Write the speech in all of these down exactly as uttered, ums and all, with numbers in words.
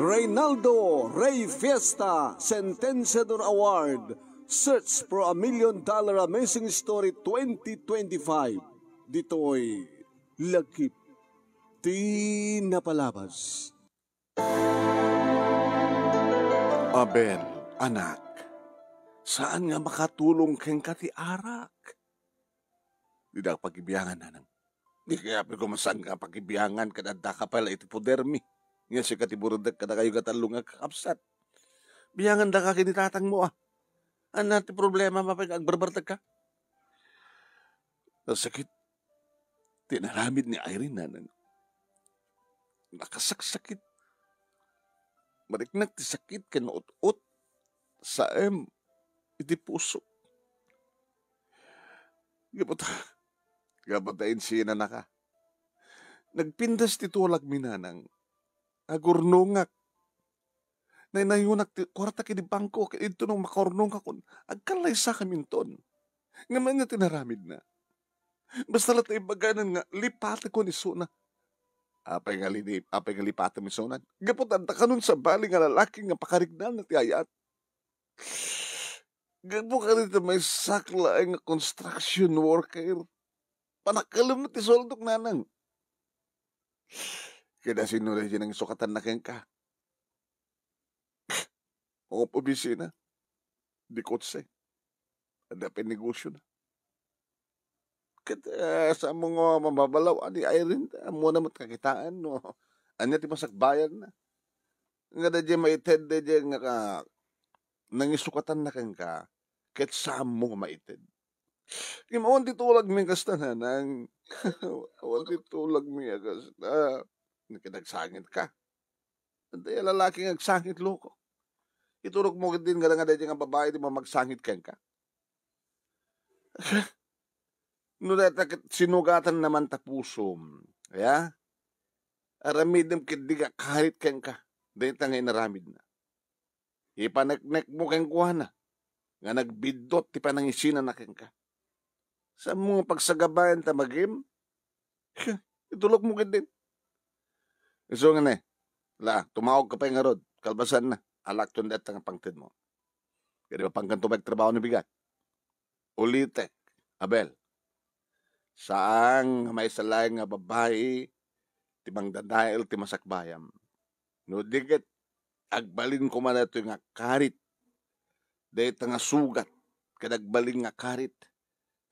Reynaldo Rey Fiesta Sentenciador Award, Search for a Million Dollar Amazing Story twenty twenty-five. Ditoy Lagip ti Napalabas. Abel, anak, saan nga makatulong kenka ti arak? Dida pagibiangan, nanang. Di kaya apay ko masangga pagibiangan ket adda ka pay la iti podermi. Nga sika ti burudek kadakayo nga tallo nga kakabsat. Biangan da ka ken ni tatangmo, a. Ania ti problema, apay nga agbarbartek ka? Nasakit ti inaramid ni Irene, nanang. Nakasaksakit. Mariknak ti sakit ken ut-ot. Saem iti puso. Gapu ta, gapu ta insinanaka. Nagpintas ti tulagmi, nanang. Agurnongak. Naynayunak ti kuarta ken ni bangko, ket inton no makaurnongakon, agkallaysakaminton. Ngem ania ti inaramidna? Basta la ta imbaganan nga lipatekon isuna. Apay nga lini-, apay nga lipatem isuna? Gapu ta adda kanon sabali nga lalaki nga pakariknana ti ayat. Gapu kadita maysak laeng nga construction worker. Panakkalem ti sueldok, nanang. Kada sino daydi nangisakanna kenka? Home opisina. Di kotse. Adda pay negosiona. Ket, eh, saan mo nga mababalaw, a, ni Irene, ammona met kakitaan no ania ti masakbayanna. Nga daydi maited, daydi nga ka-, nangisakanna kenka, ket saan mo nga maited. Ngem awan ti tulagmi a kasta, nanang. Awan ti tulagmi a kasta. Nakinagsangit ka. Adda lalaki nga agsangit, loko. Iturokmo ketdin nga, nga daydi nga babai ti mamagsangit kenka. No dayta ket sinugatanna man ta pusom, ya? Aramidem ketdi nga karit kenka dayta nga inaramidna. Ipaneknekmo kenkuana nga nagbiddut ti panangisinana kenka. Saan mo nga pagsagabayan ta magim? Itulokmo ketdin. Isu nga ne, la, tumawag ka pay ngarud, kalpasanna, alakton dayta nga pangtedmo. Kadi mapangkanto pay agtrabaho no bigat. Ulitek, Abel, saan nga maysa laeng nga babai ti mangdadael ti masakbayam. No di ket, agbalin koma daytoy nga karit, dayta nga sugat, ket agbalin nga karit,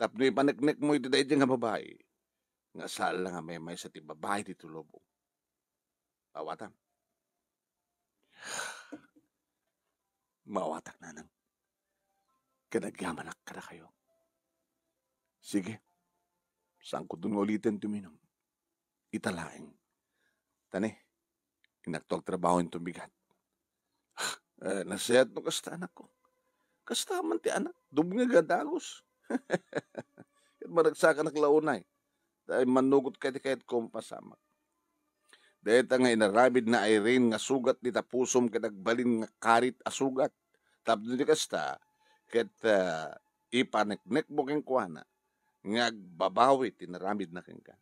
tapno ipaneknekmo iti daydi nga babai, nga saan la nga maymaysa ti babai ditoy lubong. Maawatam. Maawatak, nanang. Ket agyamanak kadakayo. Sige. Saanko nga uliten ti uminum. Ita laeng. Ta ne, innak to agtrabaho inton bigat. Eh, nasayaat no kasta, anakko. Kasta man ti anak, dumngeg a dagus. Ket maragsakanak la unay. Ta immannugotka iti kayatko a mapasamak. Dayta nga inaramid ni Irene nga sugat dita pusom ket agbalin nga karit a sugat. Tapno di kasta, ket, ah, ipaneknekmo kenkuana nga agbabawi ti inaramidna kenka.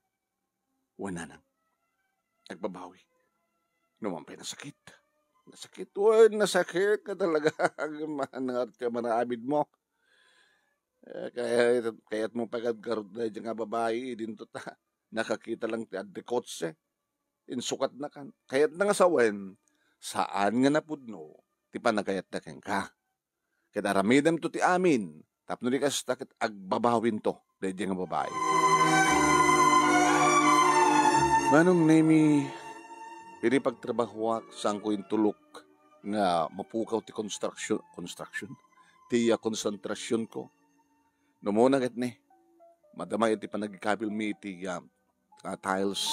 Wen, nanang, agbabawi. No man pay nasakit. Nasakit, wen, nasakit nga talaga. Agman nga ti manaramidmo. Eh, kaya, kayatmo pay aggarud daydi nga babai, idinto ta nakakita lang ti adda kotse. Insukatna kan. Kayatna nga sawen, saan nga napudno ti panagayatna kenka. Ket aramidemto ti amin, tapno di kasta ket agbabawinto daydi nga babai. Manong Nemi, idi pagtrabahoak, saanko intulok nga mapukaw ti construction, construction? Ti, ah, konsentrasionko. No umuna ket ne, madama iti panagikabilmi iti, ah, ah, tiles.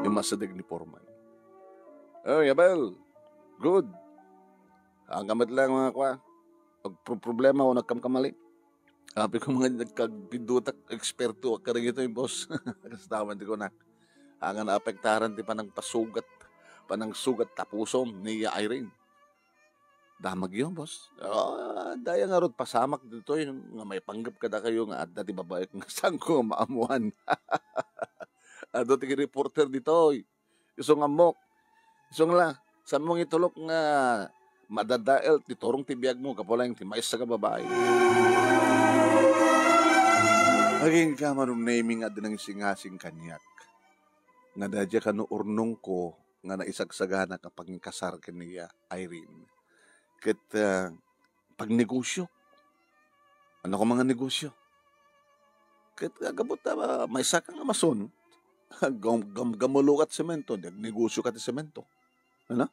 Immasideg ni Foreman. "Oy, Abel. Good. Saan ka met laeng nga kua, agproproblema wenno agkamkamali?" Apay ko nga nagkagbiddutak, ekspertoak kadagitoy, boss. Kasta man ti kunak. Saan nga naapektaran ti panangpasugat, panangsugat ta pusom ni Irene. Damagyo, boss. Ah, daya ngarud pasamak ditoy nga maipanggep kadakayo nga adda ti babaek nga saanko nga maammoan. Adu ti reporter ditoy. Isu nga ammok. Isu nga la, saanmo nga itulok nga madadael ti turong ti biagmo gapu laeng ti maysa nga babai. Agingga, Manong Nemy, nga adda nangisingasing kaniak. Nga daydiay kano urnongko nga naisagsaganak a pangikasar ken ni, ah, Irene. Ket, ah, pagnegosio. Ania koma nga negosio? Ket aggapu ta, ah, maysa ka nga mason, gam-, gam-, gammulo ka ti semento, di agnegosio ka ti semento. Ano?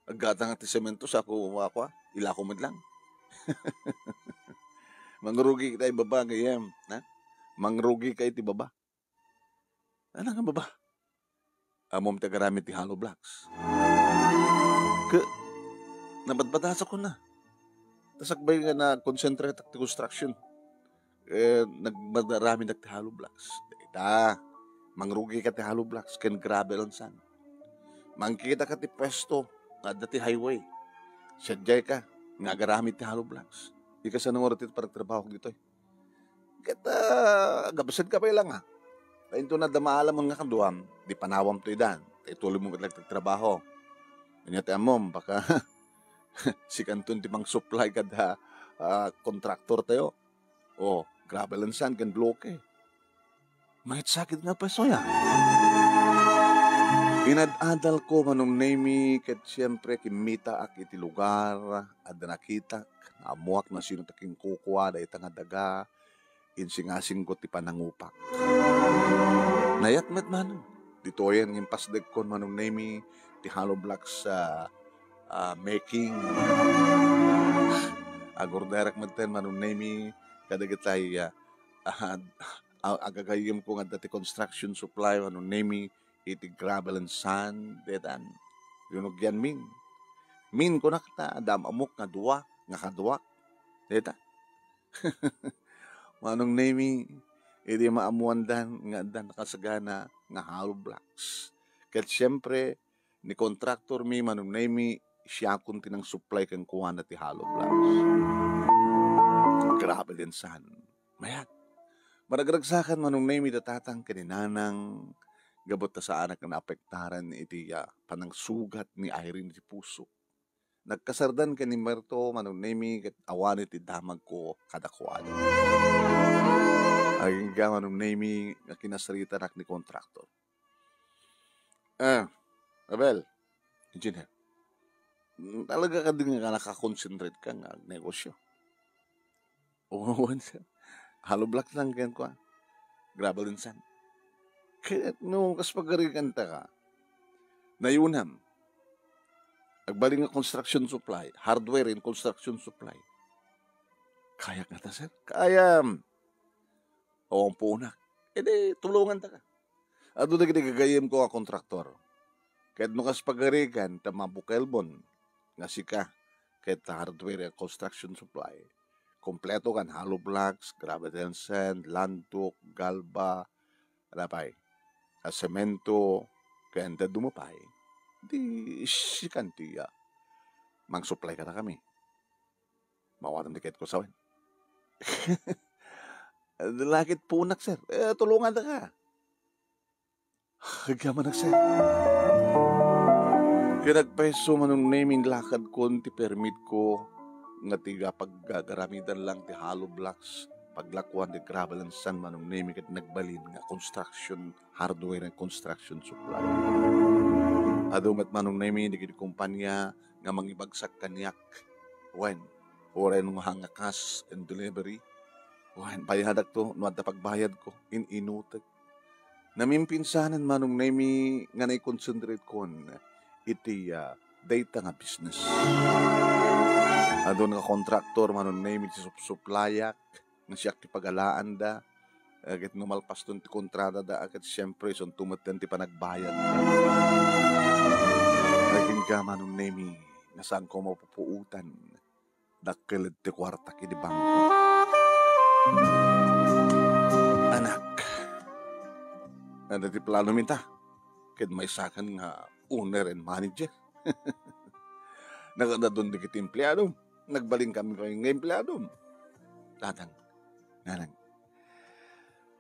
Aggatang ka ti semento, sa ko, ako, ah, ilako met lang. Mangrugi ka iti baba, gayyem, ha? Mangrugi ka iti baba. Ania nga baba? Ammom ti agaramid ti hollow blocks. Ket, nabadbadasakon na. Ta sakbay nga na-concentrate ak ti construction, eh, nagmagaramid ak ti hollow blocks. Dayta, mangrugi ka ti hollow blocks ken gravel and sand. Mangkita ka ti puesto nga adda ti highway. Sadiay ka nga agaramid ti hollow blocks. Dika sanawar ti panagtrabaho ditoy. Ket, ah, agabsat ka pay lang, ah. Ta inton adda maalamon nga kaduam, di panawam to idan. Ta ituloy mo met lang ti trabaho. Ania ti ammom, baka sikanton ti mangsupply kada, ah, kontraktor tayo. O, gravel and sand ken bloke. Mangitsakit nga pesoya. Inad-adal ko, Manong Nemy, ket siempre kimmitaak iti lugar, adda nakitak, ammoak no sino ti kinkukua dayta nga daga, insingasingko ti panangupak. Nayat met manen, ditoyen nga impasdekkon, Manong Nemy, ti hollow blocks, ah, ah, making. Agurderak metten, Manong Nemy, kadagitay, ah, ah, a-, agagayyemko nga adda ti construction supply, Manong Nemy, iti gravel and sand, daytan. Rinugian min. Min kunak ta, adda am-ammok nga dua, nga kaduak. Dayta. Manong Nemy, idi maammoandan nga adda nakasagana nga hollow blocks. Ket siempre, ni kontraktor mi, Manong Nemy, siakon ti nangsupply kenkuana ti hollow blocks. Gravel and sand. Mayat. Maragragsakan, Manong Nemy, da tatang ken ni nanang, gapu ta saanak nga naapektaran iti, ah, panangsugat ni Irene iti puso. Nagkasardan ken ni Merto, Manong Nemy, ket awan iti damagko kadakuada. Agingga, Manong Nemy, nga kinasaritanak ni kontraktor. Ah, Abel, engineer, mm, talaga kadi nga nakakonsentrate ka nga agnegosyo? Wen, sir. Hollow blocks lang ken kua, gravel and sand. Ket no kas pagarigan ta ka, nayunam. Agbalin nga construction supply, hardware and construction supply. Kayak ngata, sir? Kayam. Awan puonak. Idi, tulongan ta ka. Adu dagiti gagayyemko nga kontraktor. Ket no kas pagarigan ta mabukelbon nga sika ket hardware and construction supply. Kompleto kan hollow blocks, gravel and sand, landok, galva, ano pay, a semento, ken dadduma pay. Di sikan ti, ah, mangsupply kadakami. Mawatam ti ket ko sawen. Lakit punak, sir. Eh, tulongan ta ka. Agyamanak, sir. Ket agpayso, Manong Nemy, inlakadkon ti permit ko nga tiga paggagaramidan lang ti hollow blocks, paglakuan ti gravel and sand, Manong Nemy, ket nagbalin nga construction, hardware and construction supply. Adu met, Manong Nemy, dagiti kompania nga mangibagsak kaniak. Wen, uray no nga cash and delivery. Wen, bayadakto no adda pagbayadko, in-inutek. Namimpinsanen, Manong Nemy, nga naikonsentratekon iti, ah, dayta nga business. Adun nga kontraktor, Manong Nemy, ti supsuplayak, nga siak ti pagalaanda, eh, ket no malpaston ti kontradada, ket siempre, isunto metten ti panagbayad. Agingga, Manong Nemy, nga saanko mapupuotan, dakkel ti kuartak idi bangko. Anak, adda ti plano minta, ket maysakan nga owner and manager. Nakadadun dagiti empleadom. Nagbalin kami pay nga empleadom. Tatang, nanang.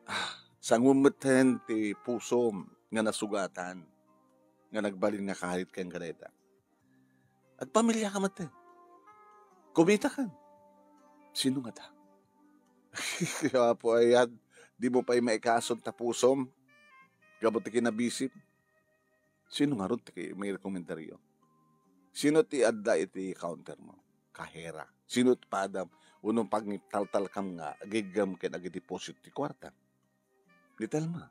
Ah, sanguem metten ti pusom. nga nasugatan nga nagbalin nga karit kenka dayta. Agpamiliaka met. Kumitakan. Sino ngata? Apo, ayan, di mo pay maikasod ta pusom. Gapu ti kinabisim. Sino ngarud ti mairekomendaryo? Sino ti adda iti counter mo? Kahera. Sino ti padam? Uno pagtaltalkam nga agiggam ken agideposit ti kuarta? Ni Telma.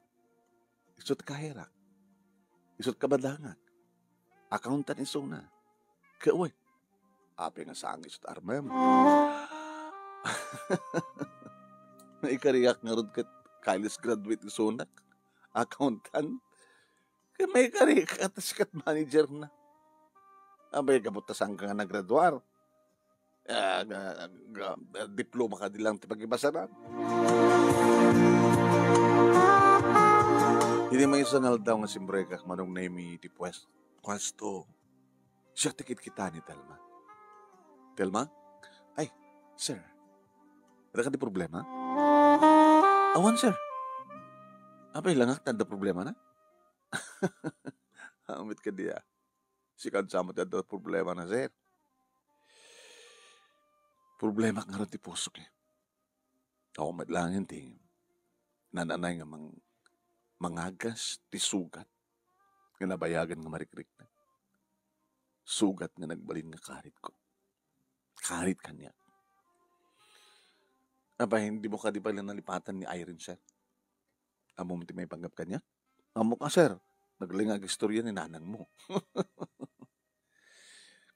Isu ti kaherak. Isu ti kabadangak. Accountant isuna. Ket wen, apay nga saan isu ti armem? Naikariak ngarud ket college graduate isunak. Accountant. Ket maikariak ket sikat manager na. Apay, gapu ta saanka nga nagraduar. Ah, ga-, ga-, diploma kadi lang ti pagibasanan. Idi maysa nga aldaw nga simrekak, Manong Nemy, iti pues-, puesto, siak ti kitkita ni Telma. "Telma? Ay, sir. Adda kadi problema?" "Awan, sir." "Apay, langak ta adda problemana?" "Ammom kadi a. Sika sa met ti adda problemana, sir." Problemak ngarud ti pusok, eh. Awan met laeng ti naan-anay nga mang-, mangagas ti sugat nga nabayagan nga marikriknak. Sugat nga nagbalin nga karitko. Karit kaniak. Apay, dimo kadi pay nalipatan ni Irene, sir? Ammom ti maipanggep kaniak? Ammok a, sir. Naglaing nga agistorya ni nanangmo.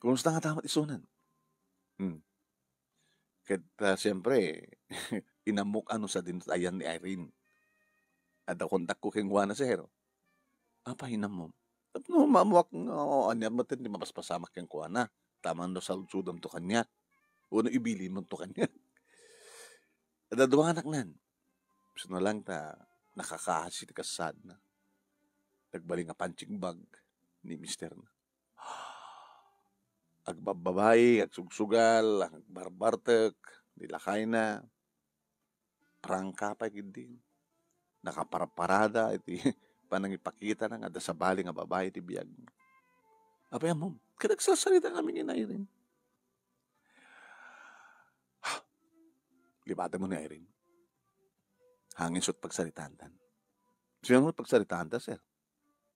Kumusta ngata met isunan? Hmm. Ket, ah, siyempre, inammok a no sadin ayan ni Irene. Adda kontakko kenkuana, sir. Apay, inammom? Tapno maammoak nga, o, ania met ti mapaspasamak kenkuana. Tapno saludsodamto kaniak. Wenno ibilinmonto kaniak. Adda dua nga anaknan. Isu na lang ta nakakaasi ti kasasaadna. Nagbalin nga punching bag ni misterna. Agbabbabai, agsugsugal, agbarbartek, ni lakayna. Prangka pay ketdi. Nakaparparada iti panangipakitana nga adda sabali nga babai iti biagna. Apay, ammom, ket agsarsarita ngamin ni Irene. Libatmo ni Irene. Hangin isu ti pagsaritaanta. Sino met pagsaritaanta, sir?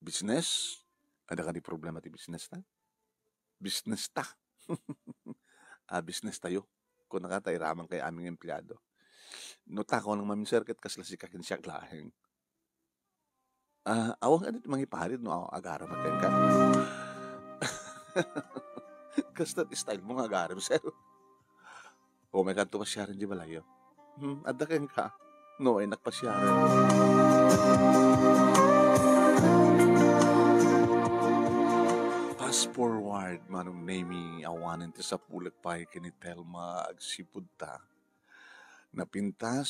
Business? Adda kadi problema ti business ta? Business ta. Ah, business tayo. Kunaka ta iraman kay amin nga empleyado. No ta, kunam ngamin, sir, ket kasla sika ken siak laeng. Ah, awan kadi ti mangiparit no agarem kenka. Kasta ti style mo nga agarem, sir. O, maykanto pasiaren di balayyo. Hmm, adda kenka. No, ay nagpasiaren. Fast forward, Manong Nemy, awanen ti sapulek pay ken ni Telma agsipud ta. Napintas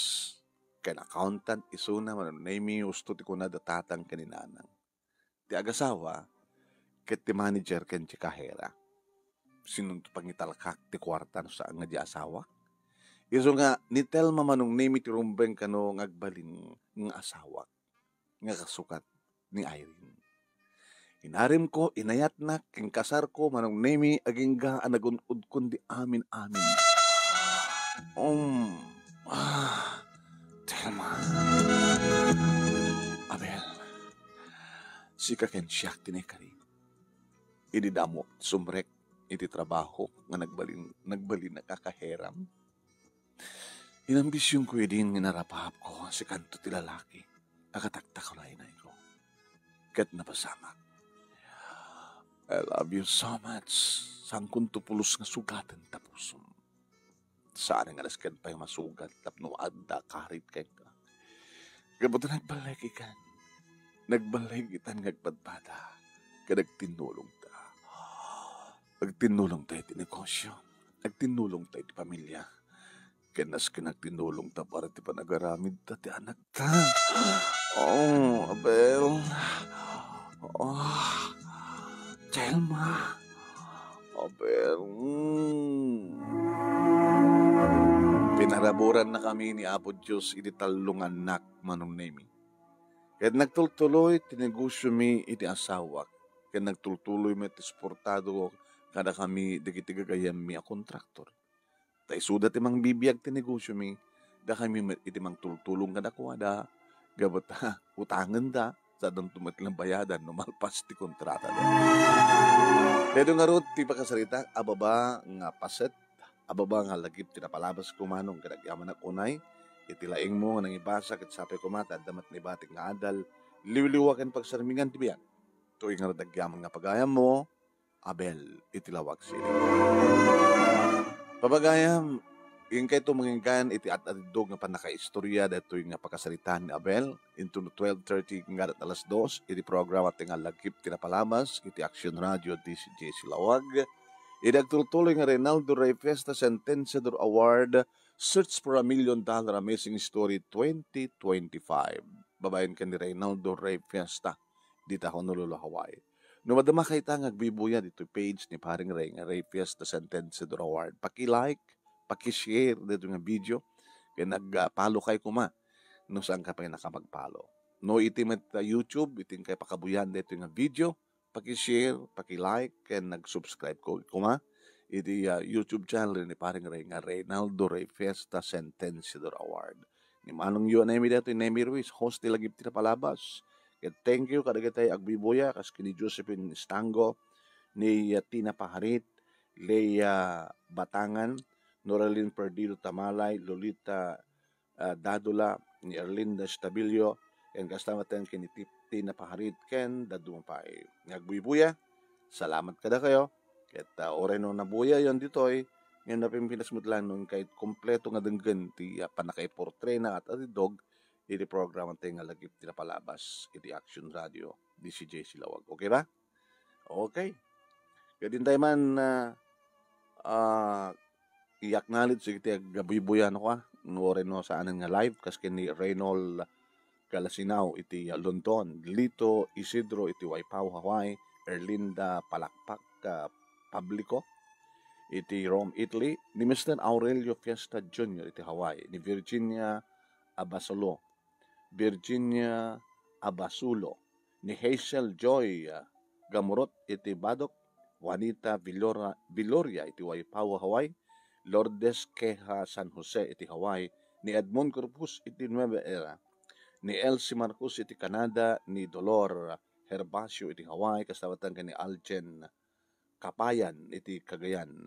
ken accountant isuna, Manong Nemy, husto ti kuna da tatang ken ni nanang. Ti agasawa ket ti manager ken ti kahera. Sinonto pangitalkak ti kuarta no saan nga di asawak? Isu nga ni Telma, Manong Nemy, ti rumbeng kano nga agbalin nga asawak nga kasukat ni Irene. Inaremko, inayatnak, inkasarko, Manong Nemy, agingga a nagun-odkon di amin-amin. Um, ah, Telma. Abel, sika ken siak ti naikari. Idi damo sumrek iti trabaho nga nagbalin, nagbalin a kakaheram. Inambisionko idin nga narapahapko a sikanto ti lalaki a kataktakulaynayko. Ket napasamak. I love you so much. Saankonto pulos nga sugaten ta pusom. Saan nga nasken pay masugat tapno adda karit kenka. Gapu ta nagballeg ikan. Nagballeg itan nga agpadpada. Ket agtinnulongta. Agtinnulongta iti negosyo. Agtinnulongta iti pamilya. Ken nasken agtinnulongta para ti panagaramidta ti anakta. Oh, Abel. Oh, Telma. Abel. Mm. Pinaraburannakami ni Apo Dios iti tallo nga annak, Manong Nemy. Ket nagtultuloy ti negosiomi iti asawak, ket nagtultuloy met ti suportado kadakami dagiti gagayyemmi a kontraktor. Ta isuda ti mangbibiag ti negosiomi, dakami met iti mangtultulong kadakuada, gapu ta utangenda, saddanto met la bayadan no malpas ti kontratada. Daytoy ngarud ti pakasaritak a baba nga paset, a baba nga lagip ti napalabas ko manong kadagyaman a kunay, iti laingmo nga nangibasa ket sapay koma ta adda met naibatik nga adal, liwliwa ken pagsarmingan ti biag. Toy ngarud agyaman nga pagayammo, Abel iti Laoag City. Pagayam, inkayto manginggan iti ad-adiddog nga pannakaistorya daytoy nga pakasaritaan ni Abel, inton twelve thirty hanggang alas dos, iti programa ti nga Lagip ti Napalabas iti Action Radio D C J C Laoag. Idi agtultuloy nga Reynaldo Rey Fiesta Sentenciador Award, Search for a Million Dollar Amazing Story twenty twenty-five. Babaen ken ni Reynaldo Rey Fiesta, dita Honolulu, Hawaii. No madama kayta nga agbuybuya ditoy page ni Paring Rey nga Rey Fiesta Sentenciador Award, paki-like, paki-share dito nga video, ken nag-follow kay kuma no saan ka pay nakapag-follow. No iti met, ah, YouTube, iti kay pakabuyan dito nga video, paki-share, paki-like, ken nag-subscribe ko kuma iti, ah, YouTube channel ni Paring Rey nga Reynaldo Rey Fiesta Sentenciador Award. Ni Manong Yu a Nemi dito, Nemi Ruiz, host ti Lagip ti Napalabas. Ket thank you kadagiti agbuybuya, kas ken ni Josephine Estango, ni, ah, Tina Paharit, Lea Batangan, Noralyn Perdido Tamalay, Lolita, ah, Dadula, ni Erlinda Estabilio, ken kasta met ken ni Tip-, Tina Paharit, ken dadduma pay. Nga agbuybuya, salamat kadakayo. Ket, ah, uray no nabuyayon ditoy, ngem napimpinas met lang no inkay kompleto nga denggen ti, ah, pannakaiportrena a ad-adiddog iti programa ti nga Lagip ti Napalabas iti Action Radio, D C J C Laoag. Okay ba? Okay. Ket intay man, ah, ah, i-acknowledge iti agbuybuya no ka, no uray no saanen nga live, kas ken ni Reynold Galasinao iti, ah, London, Lito Isidro iti Waipahu, Hawaii, Erlinda Palakpak, ah, Publico iti Rome, Italy, ni Mister Aurelio Fiesta Junior iti Hawaii, ni Virginia Abasolo, Virginia Abasulo, ni Hazel Joy, ah, Gamurot iti Badoc, Juanita Villora-, Villoria iti Waipahu, Hawaii, Lourdes Queja San Jose iti Hawaii, ni Edmond Corpus iti Nueva Era, ni Elsie Marcos iti Canada, ni Dolor Herbacio iti Hawaii, kasta met ken ni Aljen Kapayan iti Cagayan,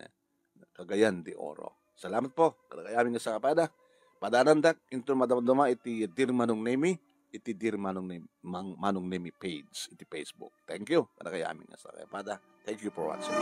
Cagayan de Oro. Salamat po kadagiti amin nga sakapada. Padanandak inton madamdama iti Dear Manong Nemi, iti Dear Manong Nemi, Mang-, Manong Nemi page iti Facebook. Thank you kadagiti amin nga sakapada. Thank you for watching.